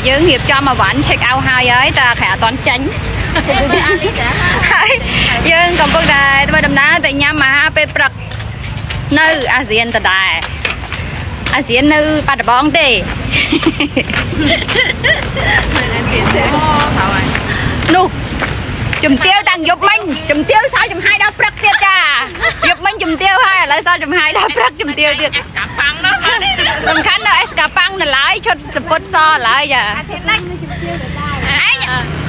យើងរៀបចំអីវ៉ាន់ check out ហើយហើយតែខែអត់ទាន់ចាញ់ហើយយើងកំពុងតែធ្វើដំណើរទៅញ៉ាំអាហារពេលព្រឹកនៅអាស៊ានដដែលអាស៊ាននៅបាត់ដំបងទេ នោះជំទាវតាំងយប់មិញជំទាវសល់ចំហាយដល់ព្រឹកទៀតចាយប់មិញជំទាវហើយឥឡូវសល់ចំហាយដល់ព្រឹកជំទាវទៀត អេសកាប៉ាំងនោះ សំខាន់នៅអេសកាប៉ាំងនៅឡើយឈុតសពុតសឡើយចាឯង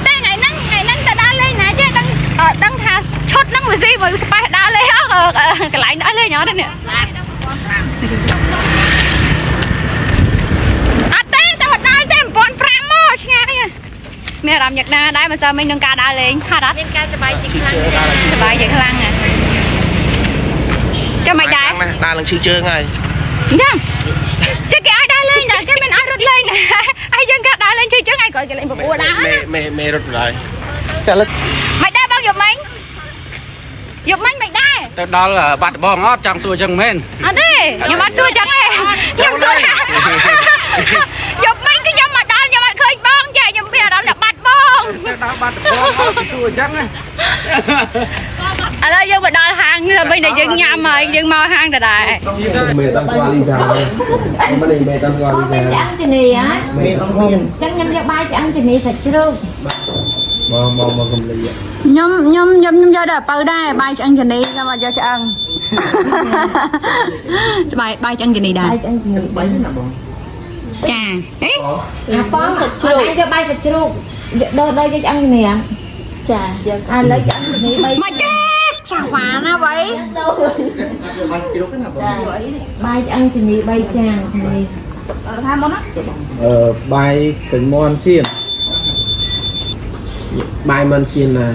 តែថ្ងៃហ្នឹងថ្ងៃហ្នឹងទៅដើរលេងណាចេះដឹងអត់ដឹងថាឈុតហ្នឹងវាស៊ីមួយស្ប៉េះដើរលេងអត់កន្លែងដើរលេងអត់ទេនេះអត់ទេតែមកដើរទេ1500មកឆ្ងាយមានអារម្មណ៍យ៉ាងណាដែរមិនសើមិញនឹងការដើរលេងហត់អត់ មានការសប្បាយជាខ្លាំងចា សប្បាយជាខ្លាំងណាស់ចាំមិនដែរ ណាដើរនឹងឈឺជើងហើយ អញ្ចឹងចេះគេឲ្យដើរលេងដែរគេមិនឲ្យរត់លេងហើយយើងក៏ដើរលេងជិះចឹងឯងក្រោយគេលេងបបួលដើរ មេ ណា មេមេរត់បណ្ដោយចាលើ មិនដែរបងយប់មិញយប់មិញមិនដែរ ទៅដល់បាត់ដំបងអត់ចង់សួរចឹងមែន អត់ទេខ្ញុំអត់សួរចឹងទេខ្ញុំសួរថាយប់មិញគឺខ្ញុំមកដល់ខ្ញុំអត់ឃើញបងចាខ្ញុំមានអារម្មណ៍ថាបាត់បង ទៅដល់បាត់ដំបងអត់សួរចឹងណា ឥឡូវយើងមកដល់ហាងដើម្បីតែយើងញ៉ាំហើយយើងមកហាងដដែល មេតាមស្គាល់លីសាមិនមេតាមស្គាល់លីសា ឆ្អឹងជំនីហ៎ មេអង្គមាន ចឹងខ្ញុំយកបាយឆ្អឹងជំនីសាច់ជ្រូក មកមកមកកំលី ខ្ញុំខ្ញុំខ្ញុំខ្ញុំយកដល់បើដែរបាយឆ្អឹងជំនីខ្ញុំអត់យកឆ្អឹងបាយបាយឆ្អឹងជំនីដែរ បាយឆ្អឹងជំនី បាយណាបង ចាអេ អាប៉ងសាច់ជ្រូកយកបាយសាច់ជ្រូកយកដូរដូរយកឆ្អឹងជំនី ចាយើង ឥឡូវឆ្អឹងជំនីបី មកចាចាវ៉ាណាវ៉ៃ បាយជ្រុកណាបង បាយឆ្អឹងជំនី3ចានជំនី ថាមុនណា អឺបាយសាច់មាន់ចៀន បាយមិនជៀនណា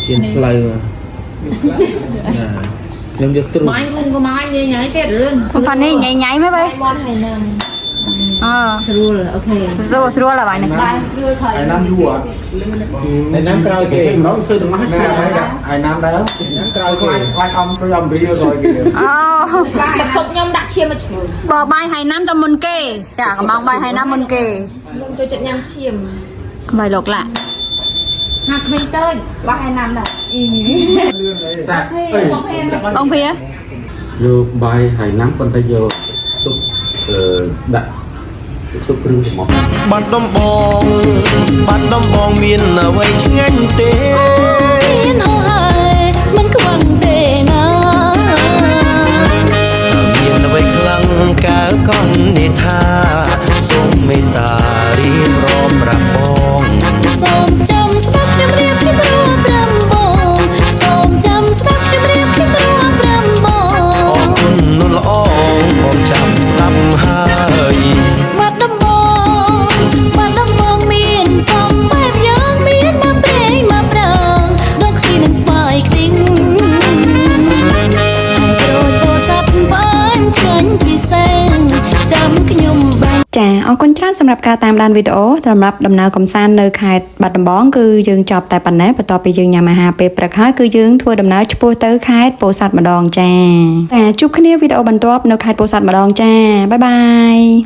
ជៀនផ្លូវណា ខ្ញុំយកទ្រូង បាយងក៏មកញ៉ៃញ៉ៃទៀតរឿង ខ្ញុំផានេះញ៉ៃញ៉ៃមែនបើ មន់ហើយនឹង អឺ ស្រួលអូខេ ស្រួលស្រួលហើយបាយនេះ បាយស្រួលថយ ឯណាំយូរអត់ឯណាំក្រោយគេម្ដងធ្វើទាំងអស់ឆ្ងាយហើយឯណាំដែរណាំក្រោយគេខ្លាចអំដូចអំរីក្រោយគេ អូ ទឹកស៊ុបខ្ញុំដាក់ឈាមមកជ្រួយ បើបាយហើយណាំទៅមុនគេចាកំងបាយហើយណាំមុនគេ ខ្ញុំចូលចិត្តញ៉ាំឈាម បាយលោកឡា ហាក្មេងតូច បាយហើយណាំដែរ សាក់អី បងភា យកបាយហើយណាំប៉ុន្តែយកស៊ុបអឺដាក់ស៊ុបគ្រឿងច្រមុះ បាត់ដំបងបាត់ដំបងមានអ្វីឆ្ងាញ់ទេ មានហោហើយមិនខ្វឹងទេណា តើមានអ្វីខ្លាំងកើកននិថាសូមមេត្តារៀបរាប់ប្រាប់បង សូមចាំស្ដាប់ខ្ញុំរៀបខ្ញុំរាប់ប្រាំបងសូមចាំស្ដាប់ខ្ញុំរៀបខ្ញុំរាប់ប្រាំប អ ង រគុណនួនល្អបងចាំស្ដាប់ហើយ បាត់ដំបងបាត់ដំបងមានសំបែបយ៉ាងមានមកប្រេងមកប្រាងដល់ខ្ទីនឹងស្វាយខ្ទីងហើយក្រូចពោធិ៍សាត់ផ្អែមឆ្ងាញ់ពិសេសចាំខ្ញុំបាន ចាអរគុណច្រើនសម្រាប់ការតាមដានវីដេអូសម្រាប់ដំណើរកម្សាន្តនៅខេត្តបាត់ដំបងគឺយើងចប់តែប៉ុណ្ណេះបន្ទាប់ពីយើងញ៉ាំអាហារពេលព្រឹកហើយគឺយើងធ្វើដំណើរឆ្ពោះទៅខេត្តពោធិ៍សាត់ម្ដងចាចាជួបគ្នាវីដេអូបន្ទាប់នៅខេត្តពោធិ៍សាត់ម្ដងចាបាយបាយ។